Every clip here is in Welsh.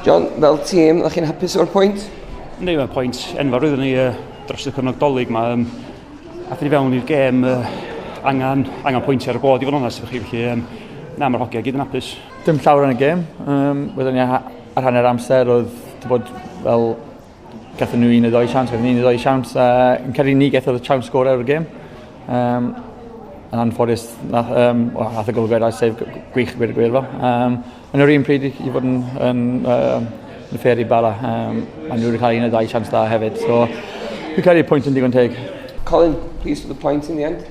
John, fel tîm, ydych chi'n hapus o'r pwynt? Yndi, mae'n pwynt enfawr iddyn ni dros y cyfnod Dolig yma. Athyn ni fewn i'r gêm angen, angen pwyntiau ar y bod i fod yn onest efo chi, felly na, mae'r hogiau gyd yn hapus. Dim llawer yn y gêm. Wedyn ni ar hanner amser oedd bod fel gathon nhw un neu ddoi siawns, gathon ni un neu ddoi siawns. Yn credu ni gath y siawns gorau o'r gêm. Yn anffodus, nath, well, nath y golgwr a sef gwych gwir gwir fo. Yn yr un pryd i fod yn fair i Bala, a nhw wedi cael un neu ddau siawns da hefyd. So, fi'n credu pwynt yn digon teg. Colin, pleased with the point in the end?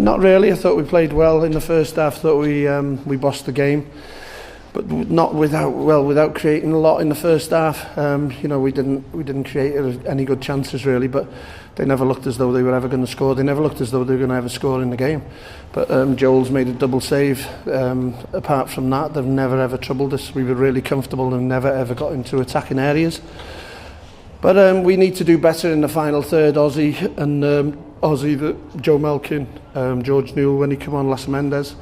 Not really. I thought we played well in the first half. Thought we bossed the game, but not without well without creating a lot in the first half. We didn't create any good chances really, but they never looked as though they were ever going to score. They never looked as though they were going to ever score in the game. But Joel's made a double save. Apart from that, they've never ever troubled us. We were really comfortable and never ever got into attacking areas. But we need to do better in the final third. Ozzy and Ozzy, the, Joe Malkin, George Newell when he come on, Lassa Mendes,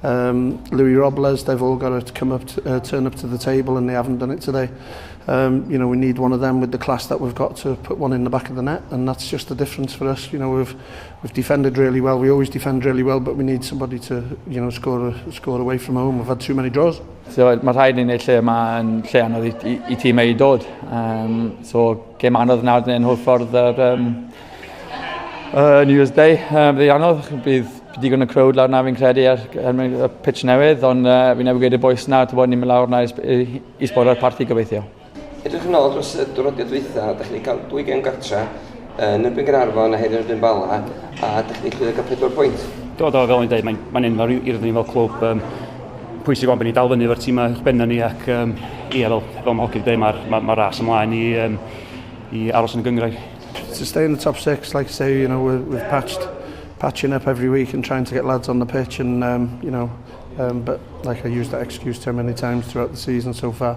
Louis Robles, they've all got to turn up to the table, and they haven't done it today. We need one of them with the class that we've got to put one in the back of the net, and that's just the difference for us. We've defended really well. We always defend really well, but we need somebody to score away from home. We've had too many draws. So, mae rhaid ni wneud lle yma yn lle anodd i tîmau i dod. So, gêm anodd nawr yn Hwlffordd ar New Year's Day. Bydd anodd, bydd digon o crowd lawr na fi'n credu ar y pitch newydd, ond fi newydd gweud y boys nawr, bod ni'n mynd lawr na i sboro'r parti gobeithio. Edrych yn ôl dros y diwrnodiad dwytha, da chi wedi cael dwy gêm gartra, yn erbyn Gaernarfon a hefyd yn erbyn Bala, a da chi wedi llwyddo cael 4 pwynt. Do, fel ni'n dweud, mae'n enfawr i'r ni fel clwb. Pwysig o'n bod ni dal fyny efo'r tîm uwchbenna ni ac ie, fel mae hogiau dweud, mae'r ma ras ymlaen i aros yn y gynghrair. To stay in the top six, like I say, we've patching up every week and trying to get lads on the pitch and, but like I used that excuse too many times throughout the season so far.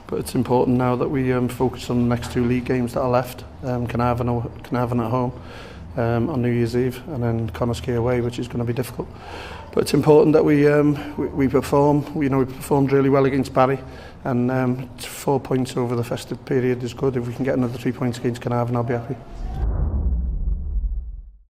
But it's important now that we focus on the next two league games that are left, Caernarfon at home on New Year's Eve and then Connah's Quay away, which is going to be difficult. But it's important that we perform. We performed really well against Barry, and 4 points over the festive period is good. If we can get another 3 points against Caernarfon, I'll be happy.